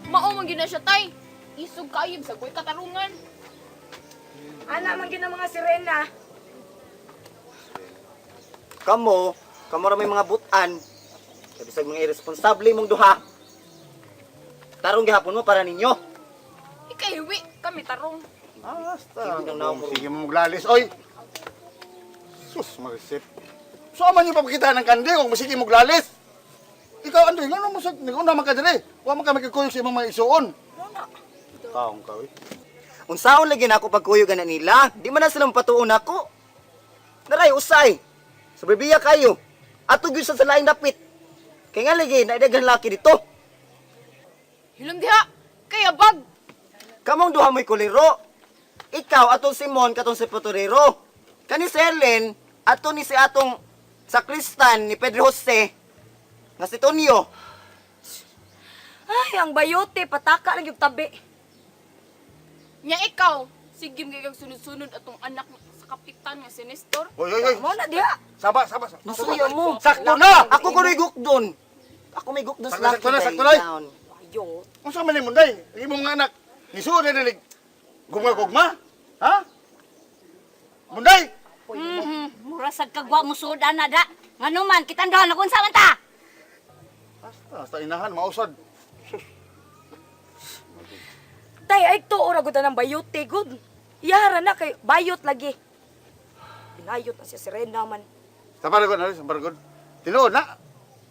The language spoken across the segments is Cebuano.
Mao man gyud na siya, tay. Isog kayo sa goy katarungan. Ana man gyud ang mga sirena. Kamo, kamo ra may mga butan. Kay bisag mga irresponsable mong duha. Tarong gihapon mo para ninyo. Ikay hiwi kami tarong. Asta. Sige, nang naong Sige mo maglalis. Oy! Sus, marisip. So, aman yung papakita ng kandi kung masige mo maglalis. Ikaw, Andoy, ngano mo sa... Nag-una man ka diri. Wa man ka magkikuyog sa imong mga isuon. Taong ka, oy. Unsaon lagi na ako pagkuyog ana nila? Di man na sila mapatuon nako. Naray usay. Sobrevia kayo. Ato gyud sa laing dapit. Kay nga lagi na daghan laki dito. Hilom diha. Kay abag. Kamong duha mo'y kuliro. Ikaw atong Simon katong si Potorero. Kani si Helen ato ni si atong sakristan ni Pedro Jose nga si Tonyo. Ay, ang bayote pataka lang yung tabi. Nya ikaw, sige gyud kag sunod-sunod atong anak sa kapitan nga si Nestor. Oy, oy, oy. Mo na diha. Saba, saba. Saba. Masuya mo. Sakto na! Ako kuno'y gukdon. Ako may gukdon sa Sakto, laki sakto na, dahil sakto na. down. Bayot. Unsa man ni Munday? Ang imong mga anak. Nisuod na nilig. Gugma-gugma? Ha? Munday! Mura sa kagwa mo sudan na da. Ngano man kitang duha na kung sa man ta. Asta, asta inahan, mausad. Tay ay tuo ra gud ang bayote gud. Yara na kay bayot lagi. Binayot na siya sirena man. Sa baragod, ano? Sa baragod. Tinuod na.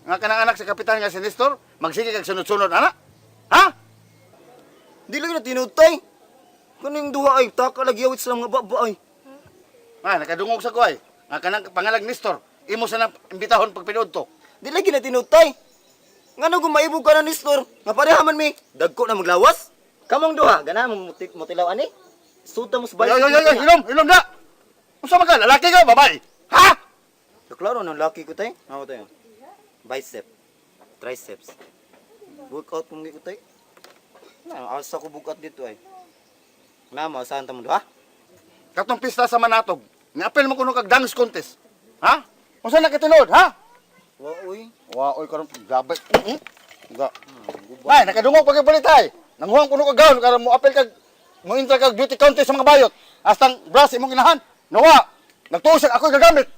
Nga kanang anak sa kapitan nga si Nestor, magsige kag sunod-sunod, ana. Ha? Di lagi na tinutay. Kaning duha ay taka lagi awit sa mga baba ay. Ah, nakadungog sa kuay. Nga kanang pangalag Nestor, imo sa na imbitahon pag pinuod to. Di lagi na tinutay. Ngano kung maibog ka na ni Nestor, nga pareha man mi. Dagko na maglawas. Kamong duha, gana mo mutilaw ani. Suta mo sa Oy, bayot. oy, oy, oy, hilom, hilom na. Unsa man ka, lalaki ka, babae? Ha? So, klaro nang laki ko tay. Ako tayo. Bicep, triceps. Workout mong ko tay. Na, asa ko bukat dito ay. Na mo saan ta mo duha? Katong pista sa Manatog, niapil mo kuno kag dance contest. Ha? Unsa na katinuod, ha? Wa oy. Wa oy karon gabay. Ga. Ay, nakadungog pag balita ay. Nanguhang kuno kag gown karon mo apil kag mo intra kag beauty contest sa mga bayot. Astang brass imong inahan. Nawa. Nagtuo siya ako'y gagamit.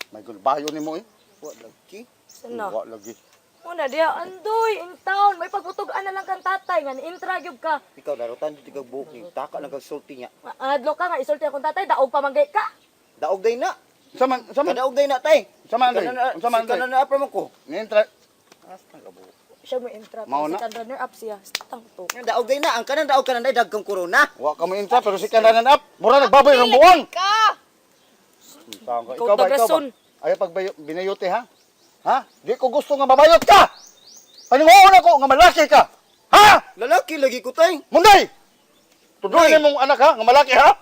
My God, bayo nimo eh. Wa lagi. Sana. Wa lagi. Mo na diha andoy in town may pagputug-an na lang kang tatay nga ni-intra gyud ka. Ikaw larutan dito kag buhok ni taka lang kag sulti niya. Adlo ka nga isulti akong tatay daog pa man gay ka. Daog day na. Unsa man, unsa man? Kadaog day na tay. Unsa man, Andoy? Unsa man, Andoy? Kana na apra mo ko. Ni-intra. Asta ka buhok. Siya mo intra. Mao na. Second runner up siya. Tang to. Nga daog day na ang kanang daog kanan day dagkong corona. Wa ka mo intra pero si kanan up. Mura nagbaboy ang buwang. Ka! Ikaw ba, Ikaw ikaw ba? tagrason. Ayaw pag binayote ha? Ha? Di ko gusto nga mabayot ka. Paninguon ako nga malaki ka. Ha? Lalaki lagi ko tay. Munday! Tuduin mong anak ha, nga malaki ha?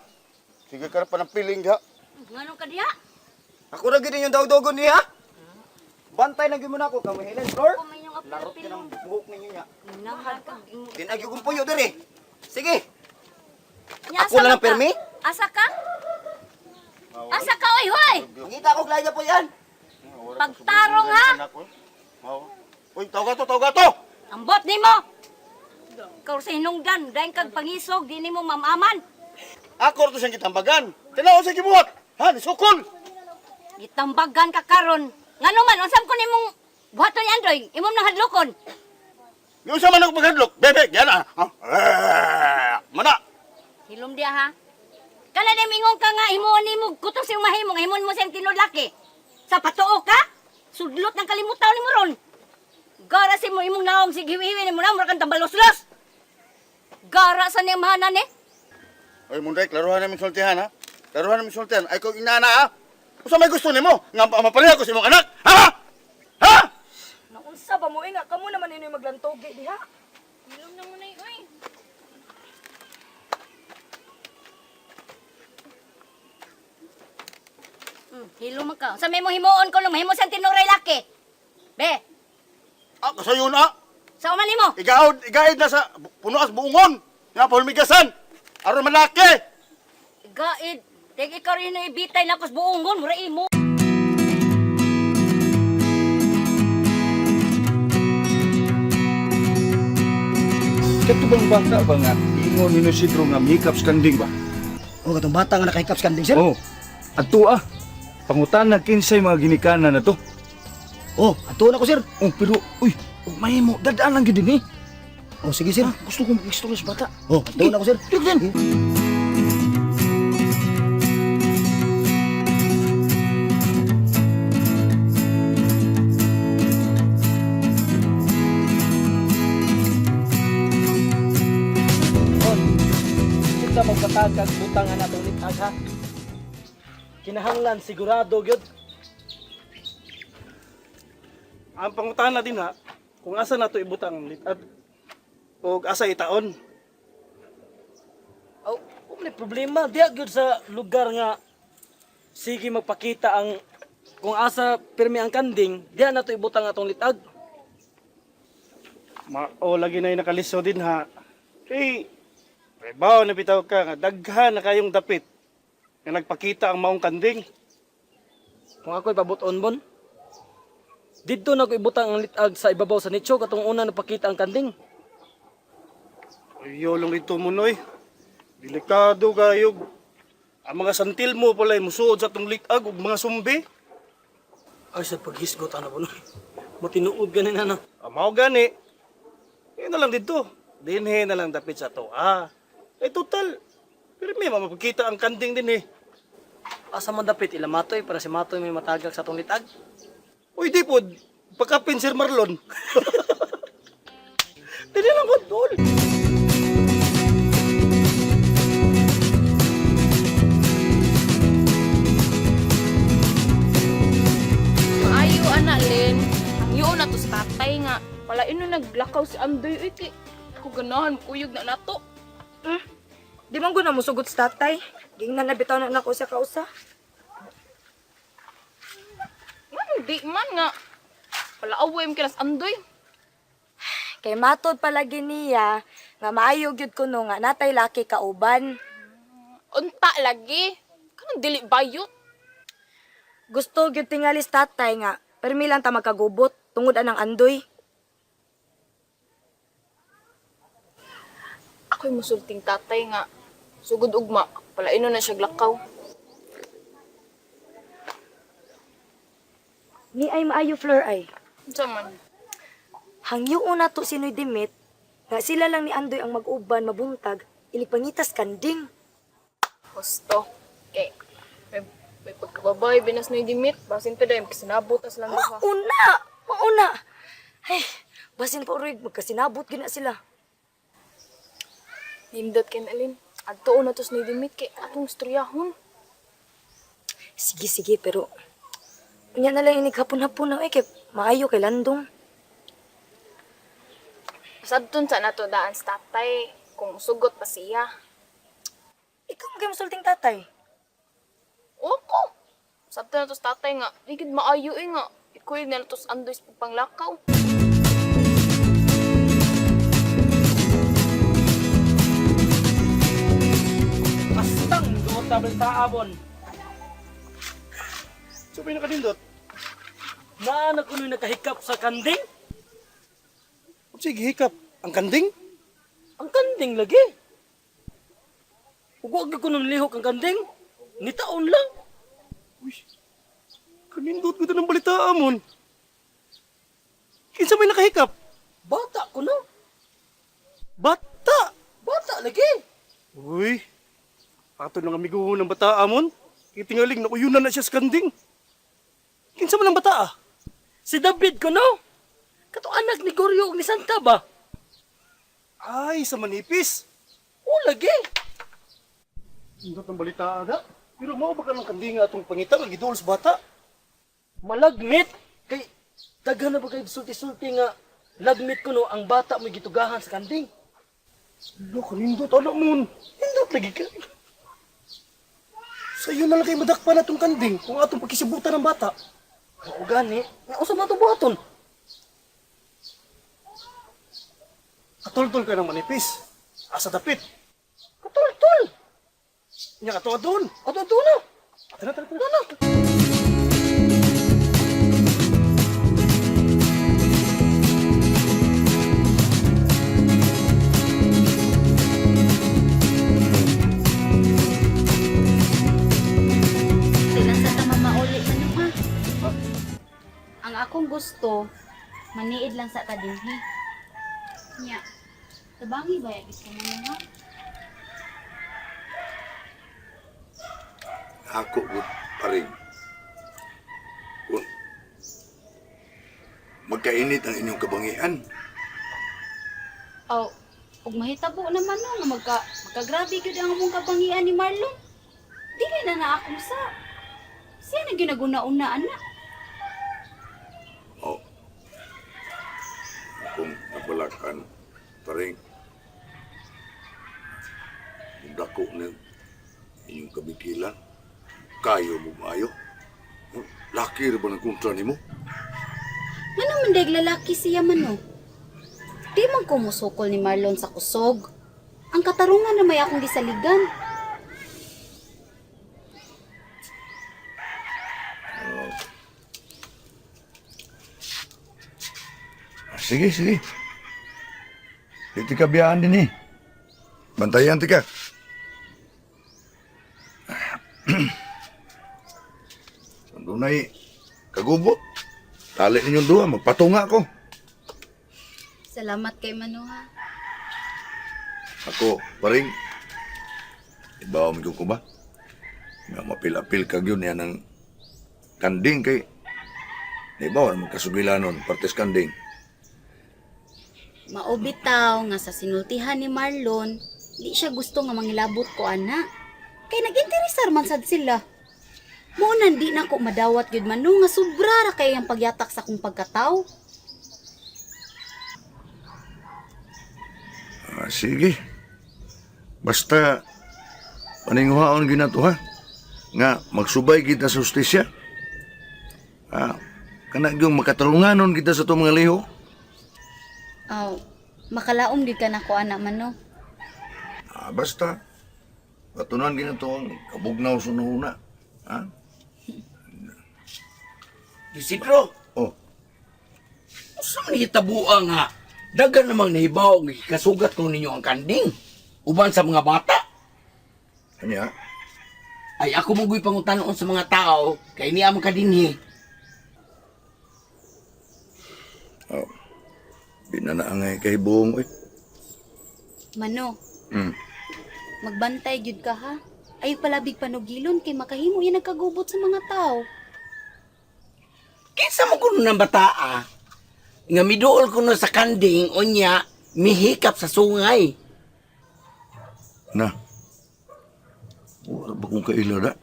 Sige ka na pa ng piling ha. Ngano ka diha? Ako ra gid yung daog-dogon niya. Bantay lang gyud mo nako kamo Helen Flor. Ako may inyong Larot apil ka ng buhok ninyo niya. Nahal ka. Dinagyo kong puyo diri. Sige. Nya, Ako asa na lang man ka? permi? Asa ka? Asa ka oy hoy? Mangita ko klaya po yan. Pagtarong ha. Uy, tawag to, tawag to! Ambot nimo. Ikaw sa hinungdan, dayon kag pangisog, di nimo mamaman. Ako to siyang gitambagan. Tinaw sa gibuhat. Ha, nisukol. Gitambagan ka karon. Ngano man unsam ko nimong buhaton ni Andoy, imong nang hadlokon. Yung sa man ako paghadlok, bebe, yan ah. Ha? Eh, Mana. Hilom diha ha. Kana di mingon ka nga himuon nimo kutob sa imong mahimo, nga himuon mo siyang tinulaki. Sa patuo ka, sudlot ng kalimutaw nimo ron. Gara sa imo imong naong sig hiwi-hiwi nimo na mura kang tambaloslos. Gara sa niyang mahanan eh. Oy, Munday, klaruhan namin sultihan ha. Klaruhan namin sultihan. Ay ko inana ha. Usa may gusto nimo nga mapaliha ko sa imong anak. Ha? Ha? Naunsa ba mo eh nga kamo naman inyo maglantogi diha. Hilom na mo nay oy. Hilom man ka. Sa may mo himuon ko nung mahimo siyang tinuray laki. Be, Ah, kasayon ah. sa man nimo. Igaod, igaid na sa puno as buongon. Nga pulmigasan. Aron malaki. Gaid, tig ikaw rin na ibitay na kus buongon, mura imo. Kato bang bata ba nga ingon ni Isidro nga mihikap sa kanding ba? O katong bata nga nakahikap sa kanding, sir. Oh. Adto ah. Pangutana kinsay mga ginikanan na to. Oh, ato na ko, sir. Oh, pero uy, ug mahimo dadaan lang gid ni. Oh, sige, sir. Ah, gusto ko mag-istorya sa bata. Oh, ato na ko, sir. Tignan. Kita magpatagag butang nga nato ulit ha. Kinahanglan sigurado gyud. Ang pangutana din ha, kung asa nato ibutang ang litad o asa itaon. Aw, may problema diya gyud sa lugar nga sige magpakita ang kung asa pirmi ang kanding, diya nato ibutang atong litag. Mao lagi na nakaliso din ha. Kay Rebaw na bitaw ka nga daghan na kayong dapit nga nagpakita ang maong kanding. Kung ako'y pabuton bon. Didto na ko ibutang ang litag sa ibabaw sa nicho katong una napakita ang kanding. Uyolong dito mo noy. Delikado kayo. Ang mga santil mo pala musuod sa atong litag ug mga sumbi. Ay sa paghisgot ana bon. Matinuod ganin ana. Amaw gani. Yun na lang dito. Dinhe na lang dapit sa to. Ah. Eh total. Pero may mapakita ang kanding din eh. Asa man dapit ila matoy para si matoy may matagak sa atong litag. Uy, di po. Pagkapin, Sir Marlon. Dili lang ko, tol. Maayo ana Len. Yun na to sa tatay nga. Palain no naglakaw si Andoy uy kay ako ganahan kuyog na nato. Di man guna musugot sa tatay. Gingnan na bitaw na nako siya kausa. Nganong di man nga. Palaaway mo kinas Andoy. Kay matod palagi niya nga maayo gyud kuno nga natay laki kauban. Unta lagi. Kanang dili bayot. Gusto gyud tingali sa tatay nga permi lang ta magkagubot tungod anang Andoy. Ako'y musulting tatay nga. Sugod ugma. Palain na siya glakaw. Ni ay maayo Flor ay. Unsa man? Hangyoon na to si Noy Dimit nga sila lang ni Andoy ang mag-uban mabuntag ilig pangitas kanding. Husto. Kay may pagkababay binas na dimit. Basin pa dahil kasinabot as lang duha. Mauna! Mauna! Ay, basin pa urig, magkasinabot gina sila. Nindot kay Alin. Adto na to sa dimit kay atong istoryahon. Sige, sige, pero unya na lang inig hapon-hapon na, eh, kay maayo kay landong. Sadton sa nato daan sa tatay kung sugot pa siya. Ikaw magay musulting tatay. Oko. Sadto na to sa tatay nga di gid maayo eh nga. Ikuy na to sa Andoy sa pagpanglakaw. Kastang duot na balita abon. So, may nakadindot. Naa na kuno'y nakahikap sa kanding. Sige, hikap. Ang kanding? Ang kanding lagi. Ug wa gyud kuno lihok ang kanding. Nitaon lang. Uy, kanindot ko ng balita amon. Kinsa may nakahikap? Bata kuno. Bata! Bata lagi. Uy, ato ng amigo ng bata amon. Kitingaling na uyunan na siya sa kanding. Kinsa man ang bata ah? Si David kuno. Kato anak ni Goryo ug ni Santa ba? Ay, sa manipis. O lagi. Nindot ng balita aga. Pero mao ba ka ng kanding nga atong pangita nga giduol sa bata? Malagmit kay daghan na ba kay sulti-sulti nga lagmit kuno ang bata mo gitugahan sa kanding. Lo, kanindot anak mon. Nindot lagi ka. Sa iyo na lang kay madakpan atong kanding kung atong pagkisibutan ng bata. Mao gani, nga usa man to buhaton. Katultol ka ng manipis. Asa dapit. Katultol. Nya ka doon. Ato na. Tara, tara, tara. gusto, maniid lang sa ta dinhi. Nya, tabangi ba ya gusto mo ha? Ako gud pa rin. Kung magkainit ang inyong kabangian. Aw, ug mahitabo naman no nga magkagrabe gyud ang among kabangian ni Marlon. Dili na na akong sa. Siya na ginaguna-una ana. O, kung nabalakan pa rin, dako na inyong kabikilan, kayo mo maayo. Laki ra ba ng kontra nimo? Ngano man dag lalaki siya man no? Di man ko musukol ni Marlon sa kusog. Ang katarungan na may akong gisaligan. Sige, sige. Di ka biyaan din eh. Bantayan ti ka. Dunay kagubot. Tali ninyong duha, magpatunga ko. Salamat kay Mano ha. Ako, paring, ibaw mo ko ba? Nga mapil-apil kag yun, yan ang kanding kay. Ibaw, naman kasugilanon, partes kanding. Maobitaw nga sa sinultihan ni Marlon, di siya gusto nga mangilabot ko ana. Kay nag-interesar man sad sila. Mao nang di na ko madawat gyud man no nga sobra ra kay ang pagyatak sa akong pagkataw. Ah, sige. Basta, paninguhaon ginato ha. Nga, magsubay kita sa justisya. Ah, kana yung makatarunganon kita sa itong mga liho. Aw, makalaom gyud ka nako ana man no. Ah, basta, patunan ginato ang kabugnaw sa una. Ha? Isidro, Oh, unsa man hitabuha nga dagan namang nahibaw nga kasugat ko ninyo ang kanding uban sa mga bata. kanya, Ay ako mo guy pangutanon sa mga tao kay niya man kadinhi. oh, binanaangay kay buong, eh. Mano, magbantay gyud ka ha. Ayo palabig panugilon kay makahimo yan nagkagubot sa mga tao. Kinsa mo kuno ng bataa nga miduol kuno sa kanding unya mihikap sa sungay. Na, wala ba kong kaila na?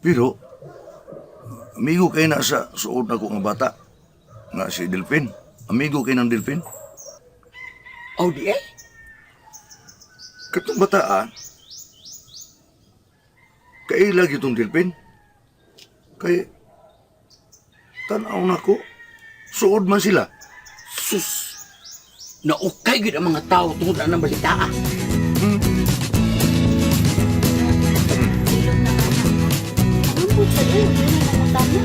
Pero, amigo kay na sa suot na ko nga bata. Nga si Delphin. Amigo kay ng Delphin. Oh di eh. Katong bata ah, kaila gitong Delphin. Kay, tanaw na ko, suod man sila. Sus. Naukay gyud ang mga tao tungod anang balita. Ah. Silom na ana. Ambot sa ulo, yun ang nangutana.